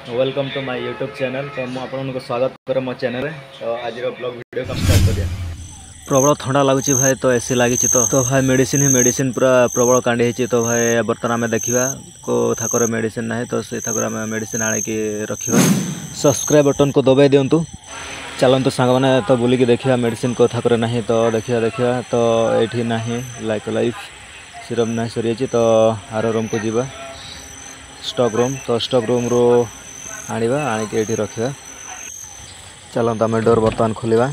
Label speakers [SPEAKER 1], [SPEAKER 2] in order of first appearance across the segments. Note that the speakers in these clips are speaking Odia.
[SPEAKER 1] Welcome to my YouTube channel. ତ ମୁଁ ଆପଣଙ୍କୁ ସ୍ୱାଗତ କରେ ମୋ ଚ୍ୟାନେଲ୍ରେ। ତ ଆଜିର ବ୍ଲଗ୍ ଭିଡ଼ିଓ ଷ୍ଟାର୍ଟ କରିବା। ପ୍ରବଳ ଥଣ୍ଡା ଲାଗୁଛି ଭାଇ, ତ ଏସି ଲାଗିଛି ତ। ତ ଭାଇ ମେଡ଼ିସିନ ହିଁ ମେଡ଼ିସିନ, ପୁରା ପ୍ରବଳ କାଣ୍ଡି ହେଇଛି। ତ ଭାଇ ବର୍ତ୍ତମାନ ଆମେ ଦେଖିବା କେଉଁ ଥାକରେ ମେଡ଼ିସିନ ନାହିଁ, ତ ସେଇ ଥାକରେ ଆମେ ମେଡ଼ିସିନ ଆଣିକି ରଖିବା। ସବସ୍କ୍ରାଇବ୍ ବଟନ୍କୁ ଦବାଇ ଦିଅନ୍ତୁ। ଚାଲନ୍ତୁ ସାଙ୍ଗମାନେ, ତ ବୁଲିକି ଦେଖିବା ମେଡ଼ିସିନ କେଉଁ ଥାକରେ ନାହିଁ। ତ ଦେଖିବା ଦେଖିବା, ତ ଏଇଠି ନାହିଁ, ଲାଇକ୍ ଲାଇଫ୍ ସିରମ୍ ନାହିଁ, ସରିଯାଇଛି। ତ ଆର ରୁମ୍କୁ ଯିବା, ଷ୍ଟକ୍ ରୁମ୍। ତ ଷ୍ଟକ୍ ରୁମ୍ରୁ ଆଣିବା, ଆଣିକି ଏଇଠି ରଖିବା। ଚାଲନ୍ତୁ ଆମେ ଡୋର୍ ବର୍ତ୍ତମାନ ଖୋଲିବା।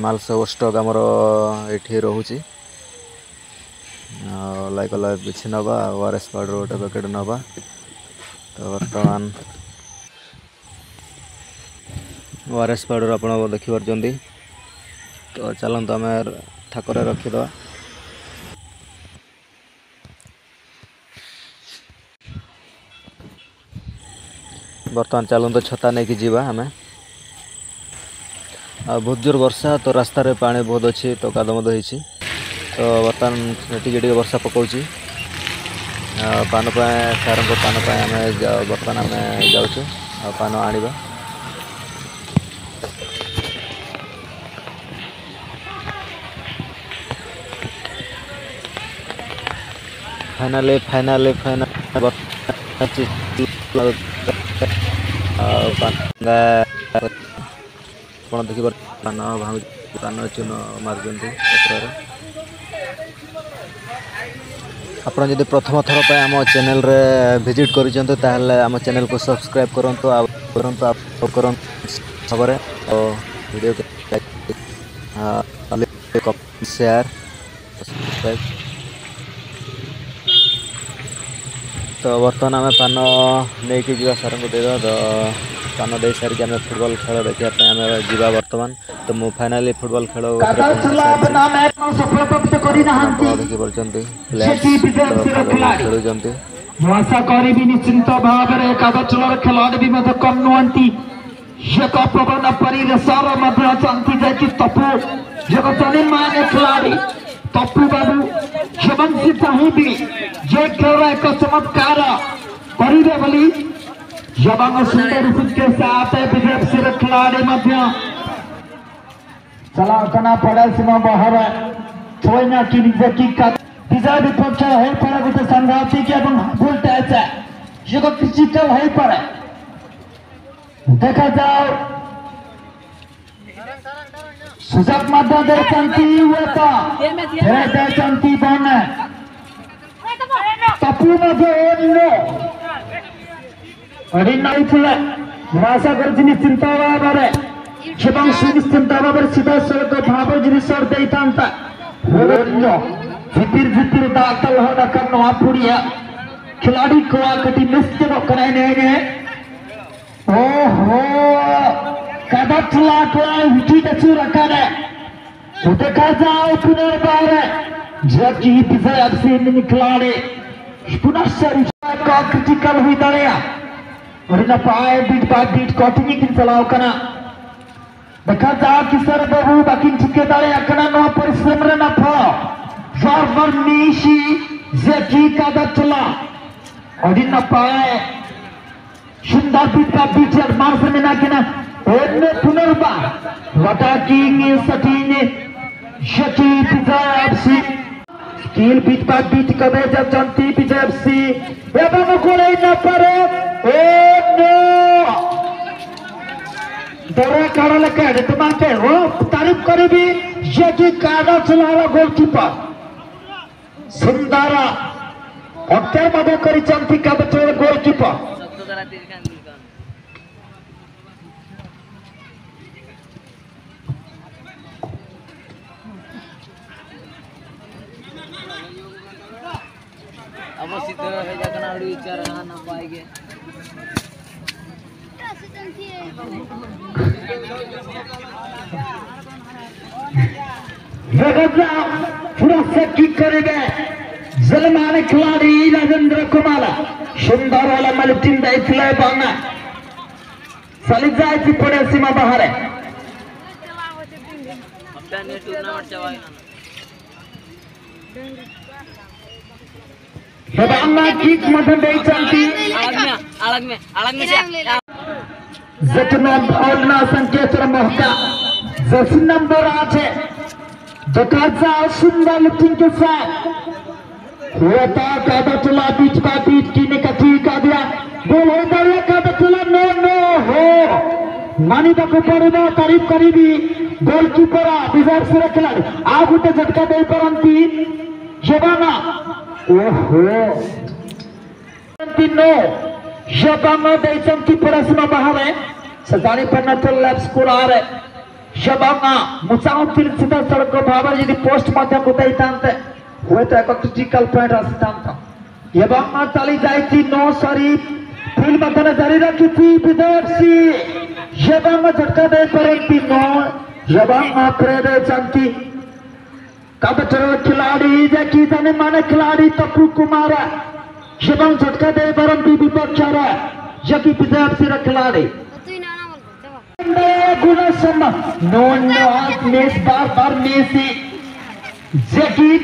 [SPEAKER 1] ମାଲ ସବୁ ଷ୍ଟକ୍ ଆମର ଏଇଠି ରହୁଛି। ଆଉ ଲାଇକ୍ ଲାଇଫ୍ କିଛି ନେବା, ଓ ଆର୍ ଏସ୍ ପାଉଡ଼ର ଗୋଟେ ପ୍ୟାକେଟ୍ ନେବା। ତ ବର୍ତ୍ତମାନ ଓ ଆର୍ ଏସ୍ ପାଉଡ଼ର ଆପଣ ଦେଖିପାରୁଛନ୍ତି। ତ ଚାଲନ୍ତୁ ଆମେ ଥାକରେ ରଖିଦେବା। ବର୍ତ୍ତମାନ ଚାଲନ୍ତୁ ଛତା ନେଇକି ଯିବା ଆମେ। ଆଉ ବହୁତ ଜୋର ବର୍ଷା, ତ ରାସ୍ତାରେ ପାଣି ବହୁତ ଅଛି, ତ କାଦମଦ ହେଇଛି। ତ ବର୍ତ୍ତମାନ ଟିକେ ଟିକେ ବର୍ଷା ପକାଉଛି। ପାନ ପାଇଁ, ସାରଙ୍କ ପାନ ପାଇଁ ଆମେ ବର୍ତ୍ତମାନ ଆମେ ଯାଉଛୁ ଆଉ ପାନ ଆଣିବା। ଫାଇନାଲି ଫାଇନାଲି ଫାଇନାଲ ଆଉ ଆପଣ ଦେଖିପାରୁ ପାନ ଭାଙ୍ଗୁଛି, ପାନ ଚୂନ ମାରୁଛନ୍ତି ପତ୍ରରେ। ଆପଣ ଯଦି ପ୍ରଥମ ଥର ପାଇଁ ଆମ ଚ୍ୟାନେଲରେ ଭିଜିଟ୍ କରିଛନ୍ତି, ତାହେଲେ ଆମ ଚ୍ୟାନେଲକୁ ସବସ୍କ୍ରାଇବ୍ କରନ୍ତୁ ଆଉ କରନ୍ତୁ ଆଉ କରନ୍ତୁ ଖବରେ, ଆଉ ଭିଡ଼ିଓ ସେୟାର ସବସ୍କ୍ରାଇବ୍। ତ ବର୍ତ୍ତମାନ ଆମେ ପାନ ନେଇକି ଯିବା, ସାରଙ୍କୁ ଦେଇଦେବା। ତ ପାନ ଦେଇ ସାରିକି ଆମେ ଫୁଟବଲ ଖେଳ ଦେଖିବା ପାଇଁ ଆମେ ଯିବା ବର୍ତ୍ତମାନ। ତ ମୁଁ ଫାଇନାଲି ଫୁଟବଲ ଖେଳ ଆପଣ ଦେଖିପାରୁଛନ୍ତି, ପ୍ଲେୟାର୍ସ ଖେଳୁଛନ୍ତି।
[SPEAKER 2] ମୁଁ ଆଶା କରିବି ନିଶ୍ଚିନ୍ତ ଭାବରେ କାଗଜର ଖେଳାଳି ବି ମଧ୍ୟ କମ୍ ନୁହନ୍ତି। ଏକ ପବନ ପରି ରେସର ମଧ୍ୟ ଅଛନ୍ତି, ଯାଇକି ତପୁ ଏକ ମାନେ ଖେଳାଳି ତପୁ ବାବୁ ଏବଂ ସେ ଚାହିଁବି ଯେ ଖେଳର ଏକ ଚମତ୍କାର କରିବେ ବୋଲି ଏବଂ ସୁନ୍ଦର के साथ ବିଜେପିର ଖେଳାଳି ମଧ୍ୟ चलाओ पड़े सीमा बाहर छोड़ना की ନିଜେ କି ବିଜୟ ବିପକ୍ଷ ହେଇପାରେ ଗୋଟେ ସାଂଘାତିକ ଏବଂ ଭୁଲ ଟଚ୍ ଏକ କ୍ରିଟିକାଲ ହେଇପାରେ। ଦେଖାଯାଉ, ସୁଯୋଗ ମଧ୍ୟ ଦେଇଛନ୍ତି, ହୁଏତ ଫେରାଇ ଦେଇଛନ୍ତି ବନ ତପୁ ମଧ୍ୟ ନାଇଥିଲେ। ମୁଁ ଆଶା କରୁଛି ନିଶ୍ଚିନ୍ତ ଭାବରେ ଏବଂ ସୁନିଶ୍ଚିନ୍ତ ଭାବରେ ସିଧାସଳଖ ଭାବରେ ଯଦି ସଟ୍ ଦେଇଥାନ୍ତା। ଝିପିର ଝିପିର ଦାଗ ତଲହ ନୂଆ ପୁଡ଼ିଆ ଖେଳାଳି କୁଆକଟି ନିଶ୍ଚିତ କରାଇ ନେଇ। ଓହୋ, କାଦା ଠୁଲା ରଖାରେ। ଦେଖାଯାଉ ପୁନର୍ବାର जबकि विजय अभिषेक खिलाड़ी पुनः क्रिटिकल हुई दाड़िया और नपाय बीट बाय बीट कॉटिनी चलाव कना। देखा जा किशोर बाबू बाकी चिके दाड़िया कना नो परिश्रम रे नफा बार मिशी जकी कादा चला और नपाय सुंदर बीट का बीट मार से मिना किना अन्य पुनर्बार attacking sixteen Zaki Vijay Abhishek skill beat by beat कबे যাচ্ছেন বিজয় এফসি এবং গোলেই না পারে। ও নো, দরা কাড়া লেখা তোমাকে ও তারিফ করবি যে কাড়া চলার গোলকিপার সুন্দর হত্যা ମଧ୍ୟ କରିଛନ୍ତି କାବଚଳ ଗୋଲକିପର। किक କରିବେ ଜଲମାନ ଖେଳାଳି ରାଜେନ୍ଦ୍ର କୁମାର। ସୁନ୍ଦର ଲିଫ୍ଟିଂ ଦେଇଥିଲେ ଏବଂ ଚାଲି ଯାଇଛି ପଡ଼ିଆ ସୀମା ବାହାରେ। ଏବଂ କିକ୍ ମଧ୍ୟ ଦେଇଛନ୍ତି। संकेत मौका जर्सी नंबर 8 है सुंदर लिफ्टिंग के साथ होता कादातुला बीच का बीच कीने का ठीक आ दिया गोल हो गया कादातुला नो नो हो मानिबाकु पड़िब तारीफ करिबी गोलकिपर विजय सिर खेलाड़ी आ गोटे झटका दे पारती जबाना ओहो नो जबाना दैचंती पड़ासीमा बाहर से जानि पारिनथिले लेफ्ट स्कोर जबाना मु चाहुँଥିଲି ସିଧାସଳଖ ଭାବରେ ଯଦି ପୋଷ୍ଟ ମଧ୍ୟକୁ ଦେଇଥାନ୍ତେ ହୁଏତ ଏକ କ୍ରିଟିକାଲ ପଏଣ୍ଟ ଆସିଥାନ୍ତା ଏବଂ ଚାଲି ଯାଇଛି ନୋ ସରି ଫିଲ୍ଡ ମଧ୍ୟରେ ଜାରି ରଖିଛି ବିଜୟ ଏବଂ ଝଟକା ଦେଇପାରନ୍ତି ନୋ ଏବଂ ଫେରାଇ ଦେଇଛନ୍ତି କାଦଟର ଖେଳାଳି ଯାକି ଜଣେ ମାନେ ଖେଳାଳି ତପୁ କୁମାର ଏବଂ ଝଟକା ଦେଇପାରନ୍ତି ବିପକ୍ଷର ଯାକି ବିଜୟ ଖେଳାଳି गुण नो नो मिस बार बार मिस जकी।